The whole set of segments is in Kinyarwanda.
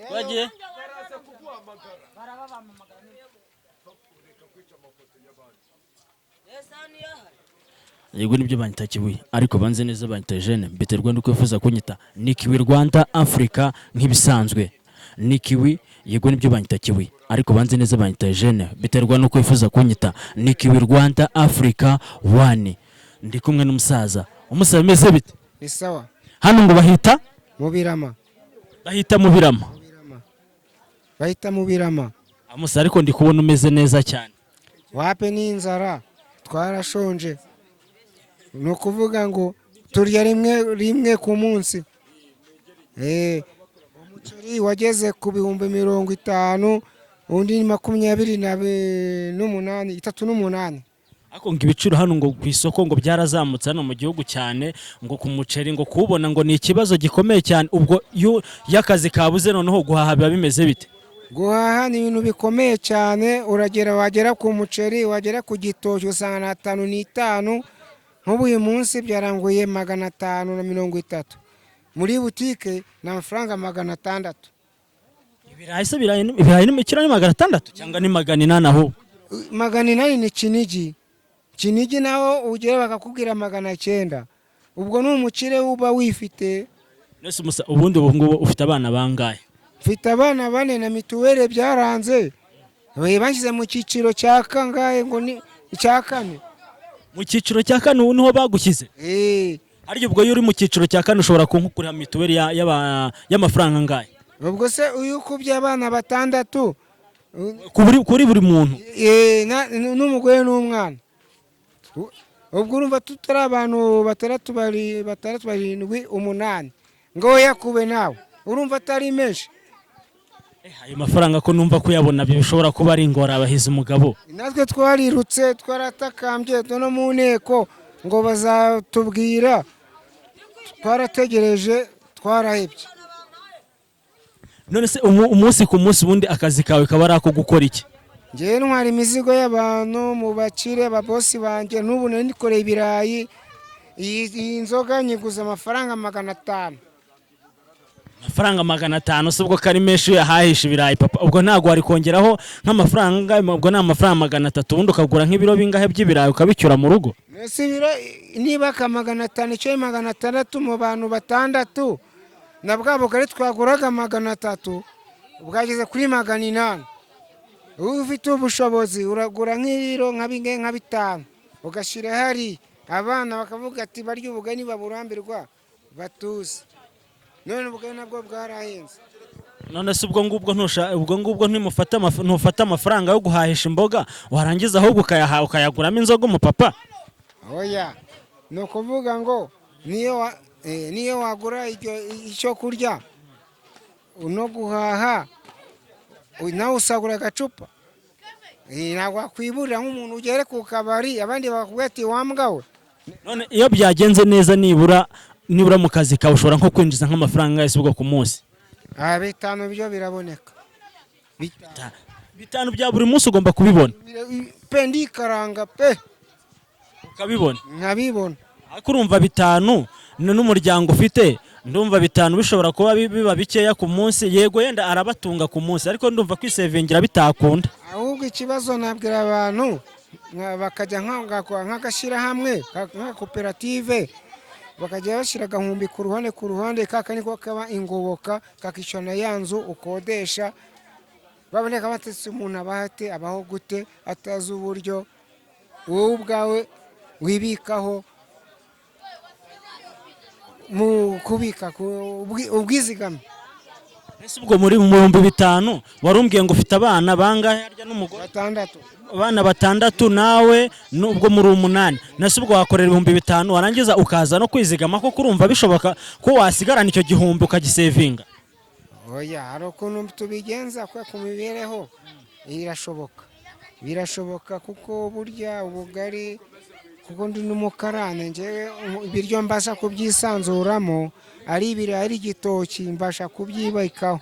Twagiye. Yego, nibyo, banyita Kibuye, ariko banze neza banyita Eugene. Biterwa nuko wifuza kunyita. Ni Kiwi Rwanda Africa nk'ibisanzwe. Ni Kiwi. Yego, nibyo, banyita Kiwi, ariko banze neza banyita Eugene. Biterwa nuko wifuza kunyita. Ni Kiwi Rwanda Africa One. Ndi kumwe n'umusaza. Umusaza, bimeze bite? Ni sawa. Hano ngo bahita? Mu Birama. Bahita mu Birama? Birama. Bahita mu Birama. Umusaza, ariko ndi kubona umeze neza cyane. Wape, ni inzara, twarashonje. Ni ukuvuga ngo turya rimwe rimwe ku munsi. Umuceri wageze ku 50,000, undi ni makumyabiri n'umunani, 38. Ariko ngo ibiciro hano ngo ku isoko ngo byarazamutse hano mu gihugu cyane, ngo ku muceri ngo kuwubona ngo ni ikibazo gikomeye cyane. Ubwo iyo akazi kabuze, noneho guhaha biba bimeze bite? Guhaha ni ibintu bikomeye cyane. Uragera, wagera ku muceri, wagera ku gitoki, usanga ni 5,5. Nk'ubu uyu munsi byaranguye 530, muri butike ni amafaranga 600. Ibirayi se, ibirayi ni ikiro ni 600 cyangwa ni 800 ahubwo? 800 ni Kinigi. Kinigi naho ugera bakakubwira 900. Ubwo ni umukire uba wifite. Nese ubundi ubu ngubu ufite abana bangahe? Mfite abana bane, na mituweli byaranze. Banshyize mu cyiciro cya kangahe, ngo ni icya kane. Mu cyiciro cya kane ubu niho bagushyize? Eh. Ariko ubwo iyo uri mu cyiciro cya kane ushobora kuriha mituweli y'amafaranga angahe? Ubwo se uyu ukubye abana batandatu? Kuri buri muntu? N'umugore n'umwana. Ubwo urumva tutari abantu batandatu, bari batandatu, barindwi, umunani, ngo yakube nawe urumva atari menshi. Ayo mafaranga ko numva kuyabona bishobora kuba ari ingorabahizi, umugabo. Natwe twarirutse, twaratakambye no mu nteko ngo bazatubwira, twarategereje, twarahebye. None se umunsi ku munsi ubundi akazi kawe kaba ari ako gukora iki? Ngewe ntwara imizigo y'abantu mu bakire, ababosi banjye. N'ubu nari nikoreye ibirayi. Iyi nzoga nyiguze amafaranga 500. Amafaranga 500 se ubwo ko ari menshi uyahahisha ibirayi, papa? Ubwo ntabwo wari kongeraho nk'amafaranga angahe? Ubwo ni amafaranga 300, ubundi ukagura nk'ibiro bingahe by'ibirayi ukabicyura mu rugo? Mbese ibiro niba ka 500, icyo 600 mu bantu batandatu, na bwa bugari twaguraga 300 bwageze kuri 800. Uba ufite ubushobozi uragura nk'ibiro nka bingahe, nka bitanu, ugashyira hari abana bakavuga ati barya ubugari baburambirwa batuze. None ubugari nabwo bwarahenze. None se ubwo ngubwo ubwo ngubwo ntimufata ntufata amafaranga yo guhahisha imboga, warangiza ahubwo ukayaha ukayaguramo inzoga, umupapa? Oya, ni ukuvuga ngo niyo wagura icyo kurya no guhaha, nawe usagura agacupa. Ntabwo wakwiburira nk'umuntu ugere ku kabari, abandi bakakubwira ati wambwa we. None iyo byagenze neza, nibura mu kazi kawe ushobora nko kwinjiza nk'amafaranga yose ubwo ku munsi? Ah, bitanu byo biraboneka, bitanu. Bitanu bya buri munsi ugomba kubibona? Pe, ndikaranga pe. Ukabibona? Nkabibona. Ariko urumva bitanu n'umuryango ufite, ndumva bitanu bishobora kuba biba bikeya ku munsi. Yego, yenda arabatunga ku munsi, ariko ndumva kwisevingira bitakunda. Ahubwo ikibazo nabwira abantu bakajya nk'agashyirahamwe, nka koperative, bakajya bashyira agahumbi ku ruhande, ku ruhande, kaka niko kaba ingoboka, kakishyura na ya nzu ukodesha. Baboneka batetse, umuntu abaho ate, abaho gute atazi uburyo wowe ubwawe wibikaho mu kubika ubwizigame? Ese ubwo muri mu 5000 warumbwiye ngo ufite abana bangahe harya n'umugore? Batandatu. Abana batandatu, nawe nubwo muri umunani. Nase ubwo wakorera 5000, warangiza ukaza no kwizigama, koko urumva bishoboka ko wasigarana icyo gihumbi ukagisevinga? Oya, hari ukuntu tubigenza kubera ku mibereho irashoboka, birashoboka, kuko burya ubugari, kuko ndi n'umukarane njyewe, ibiryo mbasha kubyisanzuramo, ari ibirayi, ari igitoki, mbasha kubyibikaho.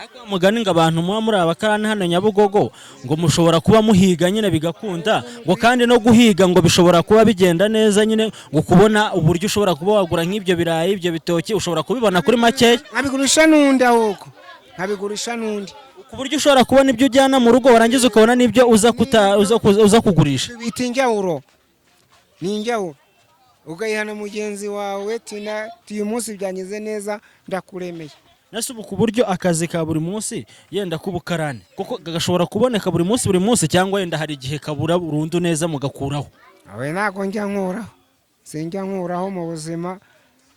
Ariko wa mugani ngo abantu muba muri abakarani hano Nyabugogo ngo mushobora kuba muhiga nyine bigakunda, ngo kandi no guhiga ngo bishobora kuba bigenda neza nyine, ngo kubona uburyo ushobora kuba wagura nk'ibyo birayi, ibyo bitoki, ushobora kubibona kuri makeya. Nkabigurisha n'undi, ahubwo nkabigurisha n'undi. Ku buryo ushobora kubona ibyo ujyana mu rugo, warangiza ukabona n'ibyo uza kugurisha. Bita injyawuro, ni injyawuro, ugayihana mugenzi wawe tina uyu munsi byangize neza, ndakuremeye. Nase ubu ku buryo akazi ka buri munsi yenda k'ubukarani kuko gashobora kuboneka buri munsi buri munsi, cyangwa yenda hari igihe kabura burundu neza mugakuraho? Awe, ntabwo njya nkuraho, sinjya nkuraho mu buzima.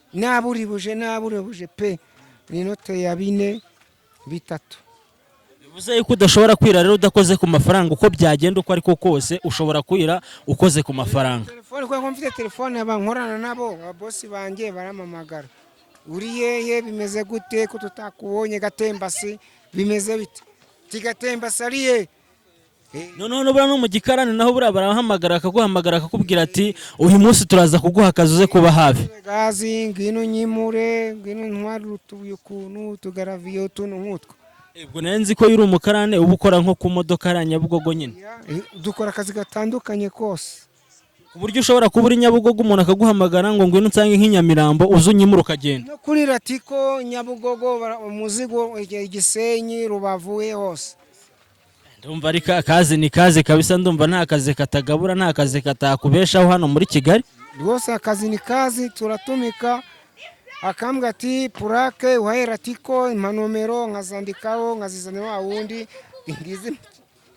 Naburibuje, naburibuje pe, ni inote ya 4, 3. Bivuze yuko udashobora kwira rero udakoze ku mafaranga, uko byagenda uko ariko kose ushobora kwira ukoze ku mafaranga. Telefone, kubera ko mfite telefone, aba nkorana nabo, ababosi banjye barampamagara: "Uri hehe? Bimeze gute ko tutakubonye? Gatembasi bimeze bite?" Tigatembasi ari he? Noneho nubura no mu gikarani naho buriya barahamagara, akaguhamagara akakubwira ati: "Uyu munsi turaza kuguha akazi, uze kuba hafi." Gazi, ngwino nyimure, ngwino ntware utubuye, ukuntu utugaraviye, utuntu nk'utwo. Ubwo nari nzi ko iyo uri umukarani uba ukora nko ku modoka hariya Nyabugogo nyine. Dukora akazi gatandukanye kose. Ku buryo ushobora kuba uri Nyabugogo, umuntu akaguhamagara ngo ngwino unsange nk'inyamirambo, uze unyimure, ukagenda. No kuri Ritco Nyabugogo, umuzigo Gisenyi, Rubavu, he hose. Ndumva ari kazi ni kazi kabisa. Ndumva nta kazi katagabura, nta kazi katakubeshaho hano muri Kigali. Rwose akazi ni kazi, turatumika. Akambwa ati plaque uhaye Ritco, impa nomero, nkazandikaho, nkazizanira wa wundi ngizi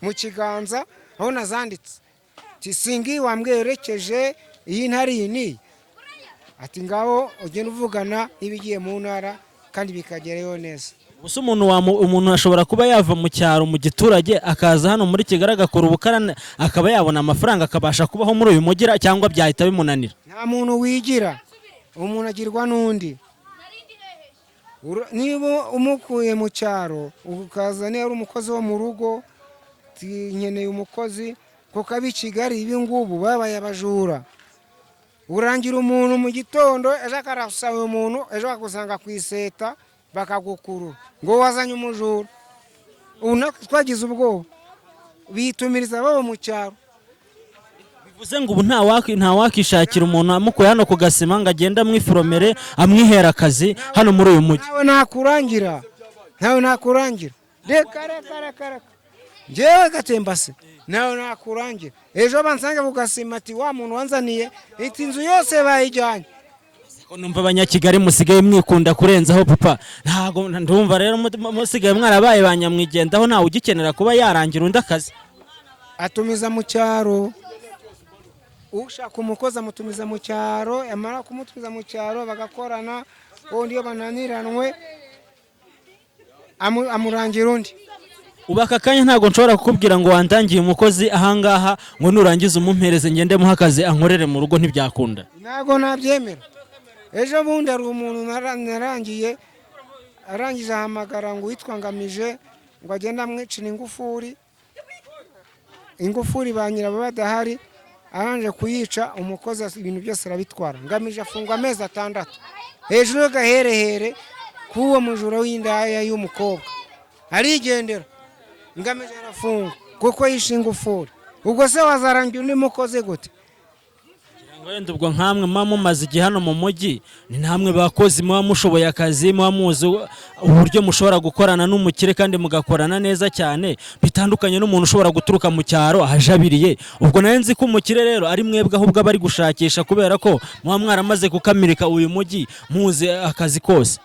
mu kiganza aho nazanditse. Tisingi wambwerekeje iyi ntari iyi niyi, ati ngaho ugenda uvugana n'ibigiye mu ntara kandi bikagerayo neza. Gusa umuntu ashobora kuba yava mu cyaro, mu giturage, akaza hano muri Kigali agakora ubukarani, akaba yabona amafaranga, akabasha kubaho muri uyu mujyi, cyangwa byahita bimunanira? Nta muntu wigira, umuntu agirwa n'undi. Niba umukuye mu cyaro ukaza, niba ari umukozi wo mu rugo, uti nkeneye umukozi, kuko ab'i Kigali ibi ngubu babaye abajura. Urangira umuntu mu gitondo, ejo akarasaba umuntu, ejo bakagusanga ku iseta bakagukurura ngo wazanye umujura. Ubu natwe twagize ubwoba, bitumiriza baba mu cyaro. Bivuze ngo ubu nta wakishakira umuntu amukuye hano ku gasima ngo agende amwiforomere, amwihera akazi hano muri uyu mujyi? Ntawe nakurangira, ntawe nakurangira. Reka, reka, reka, reka, njyewe Gatembase nawe nakurangira. Ejo bansange ku gasima ati wa muntu wanzaniye iti inzu yose bayijyanye. Ko numva Abanyakigali musigaye mwikunda kurenzaho papa, ntago ndumva rero musigaye mwarabaye ba nyamwigendaho, ntawe ugikenera kuba yarangira undi akazi. Atumiza mu cyaro, ushaka umukozi amutumiza mu cyaro, yamara kumutumiza mu cyaro bagakorana, ubundi iyo bananiranwe amurangira undi. Ubu aka kanya ntabwo nshobora kukubwira ngo wandangiye umukozi ahangaha, ngo nurangiza umumpereze ngende muhe akazi ankorere mu rugo, ntibyakunda. Ntabwo nabyemera. Ejo bundi hari umuntu narangiye, arangije ahamagara ngo uwitwa Ngamije ngo agende amwicira ingufuri, ingufuri ba nyirabo badahari. Arangije kuyica, umukozi ibintu byose arabitwara. Ngamije afungwa amezi 6 hejuru y'agaherehere k'uwo mujura w'indaya y'umukobwa, arigendera. Ngamije arafungwa kuko yishe ingufuri. Ubwo se wazarangira undi mukozi gute? Ngo wenda ubwo nkamwe muba mumaze igihe hano mu mujyi, ni namwe bakozi muba mushoboye akazi, muba muzi uburyo mushobora gukorana n'umukire kandi mugakorana neza cyane, bitandukanye n'umuntu ushobora guturuka mu cyaro ahajabiriye. Ubwo nari nzi ko umukire rero ari mwebwe ahubwo aba ari gushakisha, kubera ko muba mwaramaze kukamirika uyu mujyi, muzi akazi kose.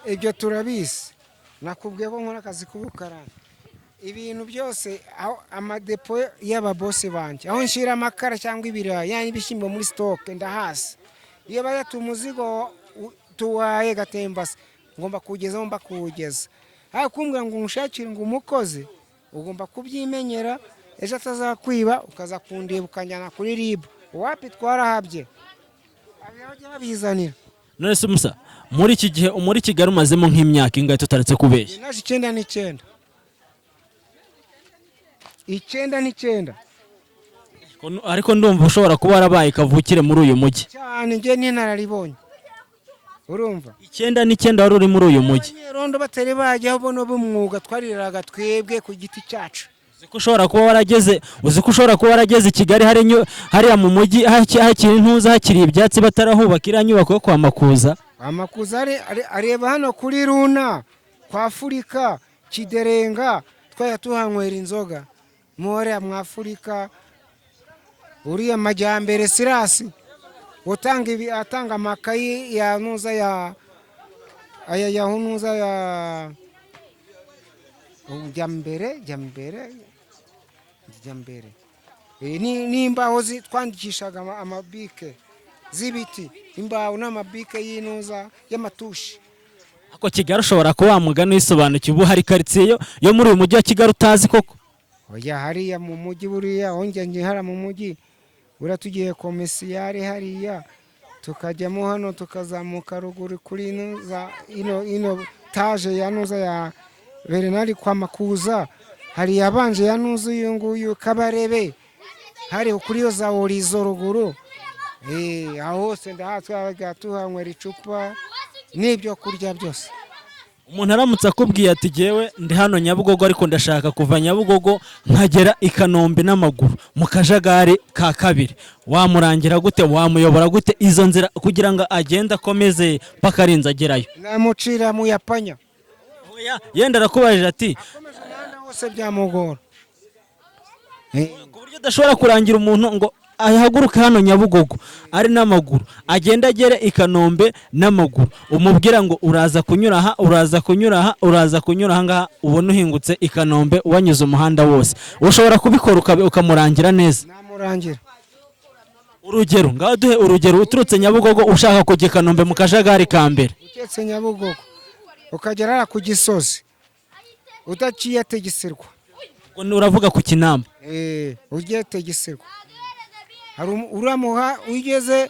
Ibyo turabizi. Nakubwiye ko nkora akazi k'ubukarani, ibintu byose, aho amadepo y'ababosi banjye, aho nshyira amakara cyangwa ibirayi cyangwa ibishyimbo muri stock ndahazi. Iyo bayata umuzigo tuwaye Gatembasi, ngomba kuwugezaho, mba kuwugeza. Ariko kumbwira ngo unshakire ngo umukozi, ugomba kubyimenyera, ejo atazakwiba ukaza kundeba ukanjyana kuri RIB. Wapi, twarahabye, bajya babizanira. None se musa, muri iki gihe muri Kigali umazemo nk'imyaka ingahe, tutaretse kubeshya? Naje 99, 99. Ariko ndumva ushobora kuba warabaye kavukire muri uyu mujyi. Cyane, njye n'inararibonye. Urumva? 99 wari uri muri uyu mujyi? Abanyerondo batari bajyaho bono b'umwuga, twaririraga twebwe ku giti cyacu. Uzi ko ushobora kuba warageze i Kigali hariya mu mujyi hakiri intuza, hakiri ibyatsi, batarahubaka iriya nyubako yo kwa Makuza? Amakuza areba hano kuri Runa kwa Afurika Kiderenga, twajya tuhanywera inzoga muhoriya mu Afurika. Uriya Majyambere Sirasi utanga ibi, atanga amakayi ya nuza ya aya ya nuza ya jyambere jyambere jyambere. N'imbaho twandikishaga amabike z'ibiti, imbaho n'amabike y'intuza y'amatushi. Ariko Kigali ushobora kuba wamugana uyisobanukiwe. Ubu hari karitsiye yo muri uyu mujyi wa Kigali utazi koko? Oya, hariya mu mujyi buriya hongeye njye hariya mu mujyi buriya tugiye komisiyari hariya, tukajyamo hano, tukazamuka ruguru kuri ino ino taje ya nuza ya Bernard kwa Makuza, hari yabanje ya nuza uyu nguyu Kabarebe, hari kuri iyo za Orizo ruguru. Aho hose ndahatwaga tuhanywera icupa n'ibyo kurya byose. Umuntu aramutse akubwiye ati: "Jyewe ndi hano Nyabugogo, ariko ndashaka kuva Nyabugogo nkagera i Kanombe n'amaguru mu kajagari ka kabiri," wamurangira gute, wamuyobora gute izo nzira kugira ngo agende akomeze mpaka arinze agerayo? Namucira mu yapanya. Oya, yenda arakubajije ati Akomeza umuhanda wose byamugora. Ku buryo udashobora kurangira umuntu ngo ahaguruke hano Nyabugogo ari n'amaguru, agende agere i Kanombe n'amaguru, umubwira ngo uraza kunyura aha, uraza kunyura aha, uraza kunyura aha ngaha, ubone uhingutse i Kanombe wanyuze umuhanda wose, ushobora kubikora ukamurangira neza? Namurangira. Urugero, ngaho duhe urugero, uturutse Nyabugogo ushaka kujya i Kanombe mu kajagari ka mbere. Uketse Nyabugogo ukagera hariya ku Gisozi udaciye Tegisirwa. Ubwo uravuga ku Kinamba? Ugiye Tegisirwa, hari uramuha ugeze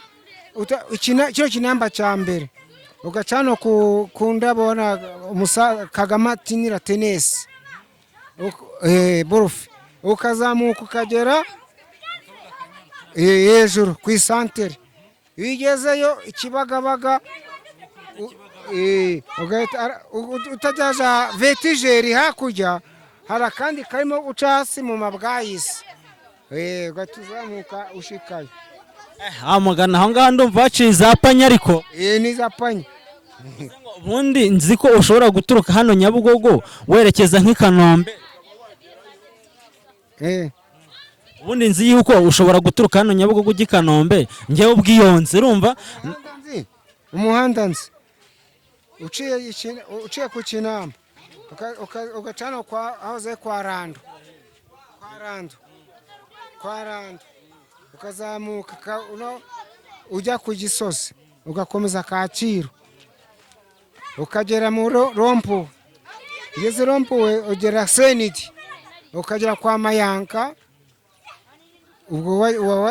kino Kinamba cya mbere, ugaca hano ku ndabona Kagame atinira tenesi, borofe, ukazamuka ukagera hejuru ku isantere. Iyo ugezeyo Ikibagabaga, ugahita utajyaja vetijeri hakurya, hari akandi karimo uca hasi mu mabwayisi, ugahita uzamuka ushikayo. Amugana aho ngaho ndumva haciye za panya ariko. Ni za panya. Ubundi nzi ko ushobora guturuka hano Nyabugogo werekeza nk'i Kanombe. Ubundi nzi yuko ushobora guturuka hano Nyabugogo ujya i Kanombe, njyewe ubwiyonze urumva. Umuhanda nzi, umuhanda nzi uciye ku Kinamba, ugaca hano kwa ahoze kwa Rando, kwa Rando, kwa Rando, ukazamuka ujya ku Gisozi, ugakomeza Kacyiru, ukagera mu rond-point. Ugeze rond-point ugera Senidi, ukagera kwa Mayanka, ubwo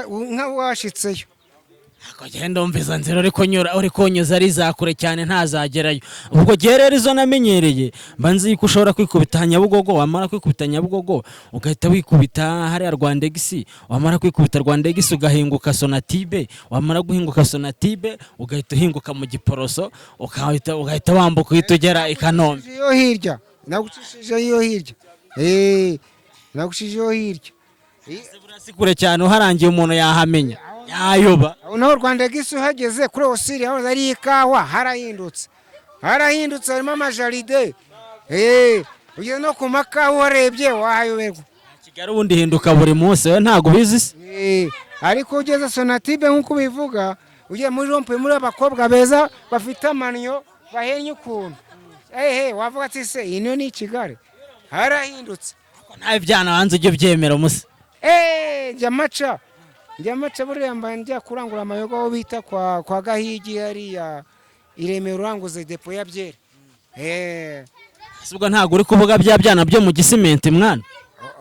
nka washitseyo. Kugenda wumva izo nzira uri kunyura, uri kunyuza ari za kure cyane, ntazagerayo. Ubwo gihe rero izo namenyereye, mba nzi yuko ushobora kwikubita Nyabugogo, wamara kwikubita Nyabugogo ugahita wikubita hariya Rwandegisi, wamara kwikubita Rwandegisi ugahinguka Sonatibe, wamara guhinguka Sonatibe ugahita uhinguka mu Giporoso, ugahita wambuka uhita ugera i Kanombe. Iyo hirya nagucishije, iyo hirya, nagucishije iyo hirya. Si kure cyane, uharangiye umuntu yahamenya, yayoba. Aho naho Rwanda gisi uhageze kuri Osiri aho ari ikawa, harahindutse, harahindutse, harimo amajaride. Ugeze no ku makawa uharebye wahayoberwa. Kigali ubundi ihinduka buri munsi, wowe ntabwo ubizi se? Ariko ugeze Sonatibe nk'uko ubivuga, ugiye muri rond-point, muri abakobwa beza bafite amannyo bahennye ukuntu, ehe, wavuga ati: "Se ino ni Kigali?" Harahindutse. Nawe byana wanze ujye ubyemera umusa. Njya maca, njya maca, buriya mba njya kurangura amayoga aho bita kwa Gahigi hariya i Remera, uranguze depo ya byeri. Ese ubwo ntabwo uri kuvuga bya byana byo mu Gisimenti mwana?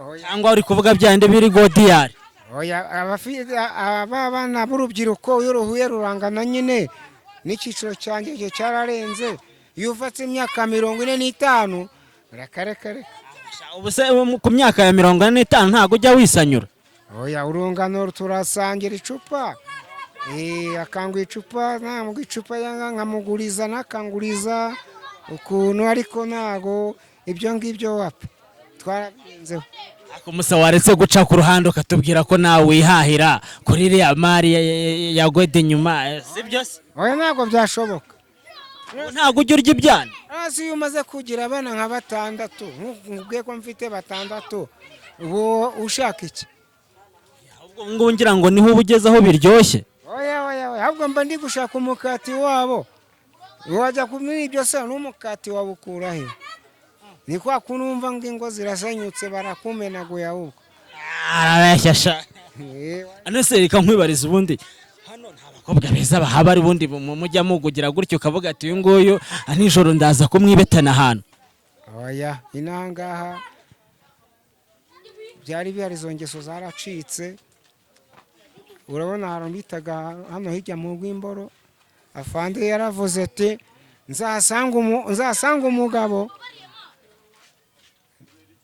Oya. Cyangwa uri kuvuga bya bindi biri Godiyari? Oya, abafite aba bana b'urubyiruko iyo ruhuye rurangana nyine n'icyiciro cyanjye, icyo cyararenze. Iyo uvatse imyaka 45, reka reka reka. Ubu se ku myaka ya 45 ntabwo ujya wisanyura? Oya, urungano turasangira icupa. Akangwa icupa, ntabwo icupa yanga nkamuguriza, nakanguriza ukuntu, ariko ntago ibyo ngibyo wapfa, twarabirenzeho. Ariko musa, waretse guca ku ruhande ukatubwira ko nawe wihahira kuri iriya mari ya gwede inyuma, si byo se? Oya, ntabwo byashoboka. Ntabwo ujya urya ibyana? Hasi iyo umaze kugira abana nka batandatu, nkubwiye ko mfite batandatu, ubu ushaka iki? Ahubwo ubu ngubu ngira ngo niho uba ugeze aho biryoshye. Oya, oya, oya, ahubwo mba ndi gushaka umukati wabo. Wajya muri ibyo se n'umukati wawukura he? Ni kwa kuntu wumva ngo ingo zirasenyutse, barakumenaguye ahubwo. Arabeshya sha. Eh. None se reka nkwibariza, ubundi hano nta bakobwa beza bahaba? Ari ubundi mujya mugugira gutyo ukavuga ati: "Uyu nguyu nijoro ndaza kumwibetana ahantu"? Oya, inaha ngaha byari bihari, izo ngeso zaracitse. Urabona ahantu bitaga hano hirya mu Rw'imboro, afande yaravuze ati: "Nzasanga umugabo,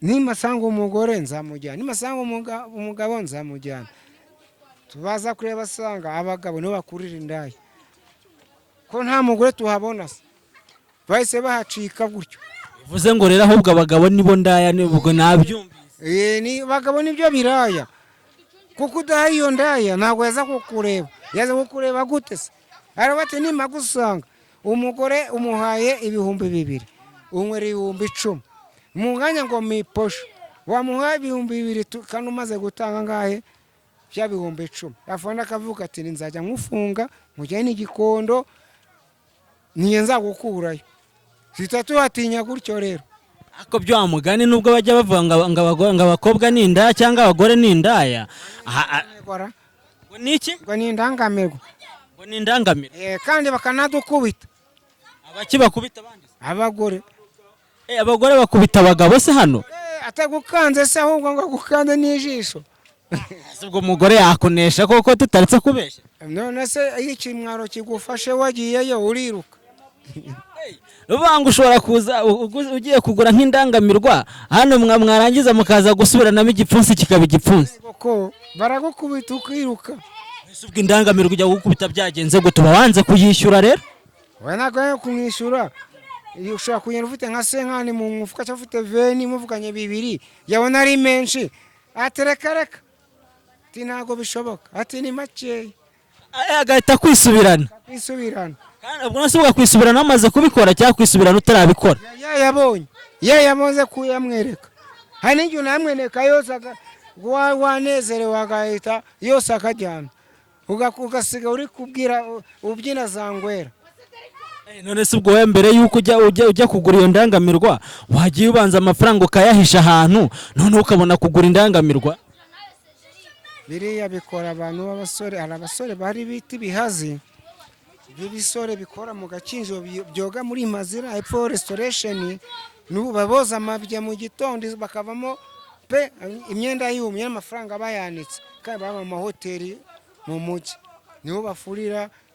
nimasanga umugore nzamujyana, nimasanga umugabo nzamujyana." Tubaza kureba, asanga abagabo nibo bakurira indaya, ko nta mugore tuhabona se, bahise bahacika gutyo. Bivuze ngo rero ahubwo abagabo nibo ndaya, ubwo nabyumvise. Ni bagabo nibyo biraya, kuko udaha iyo ndaya ntabwo yaza kukureba. Yaza kukureba gute se? Aravuga ati: "Nimagusanga umugore umuhaye 2000, unywera 10,000 mu mwanya ngo miposho, wamuhaye 2000 kandi umaze gutanga angahe? Bya 10,000." Afande akavuga ati: "Nzajya nkufunga nkujyane igikondo, niyo nzagukurayo." Zihita tuhatinya gutyo rero. Ariko byo wa mugani, nubwo bajya bavuga ngo abakobwa ni indaya cyangwa abagore ni indaya, Ngo ngo ni iki? Ngo ni indangamirwa. Ngo ni indangamiro. Kandi bakanadukubita. Abaki bakubita abandi se? Abagore. Abagore bakubita abagabo se hano? Atagukanze se ahubwo ngo agukanze n'ijisho. Ese ubwo umugore yakunesha koko, tutaretse kubeshya? None se iyo ikimwaro kigufashe wagiyeyo uriruka. Uvuga ngo ushobora kuza ugiye kugura nk'indangamirwa hano, mwarangiza mukaza gusubiranamo, igipfunsi kikaba igipfunsi. Koko baragukubita ukiruka. Ese ubwo indangamirwa ujya gukubita byagenze gute? Uba wanze kuyishyura rero? We ntabwo ari kumwishyura. Iyo ushobora kugenda ufite nka cinquante mu mufuka cyangwa ufite 20, muvuganye 2, yabona ari menshi ati: "Reka reka," ati: "Ntabwo bishoboka," ati: "Ni makeya." Agahita kwisubirana. Kwisubirana. Kandi ubwo nase kwisubirana wamaze kubikora cyangwa kwisubirana utarabikora? Yayabonye, yayamaze kuyamwereka. Hari n'igihe unamwereka yose, wanezerewe, agahita yose akajyana. Ugasiga uri kubwira ubyina za ngwera. None se ubwo wowe mbere y'uko ujya kugura iyo ndangamirwa, wagiye ubanza amafaranga ukayahisha ahantu, noneho ukabona kugura indangamirwa? Biriya bikora abantu b'abasore. Hari abasore bari bita ibihazi by'ibisore bikora mu Gakinjiro, byoga muri Mazira hepfo Restoration, n'ubu baboza amabya mu gitondo bakavamo pe imyenda yumye n'amafaranga bayanitse, kandi baba mu mahoteli mu mujyi nibo bafurira.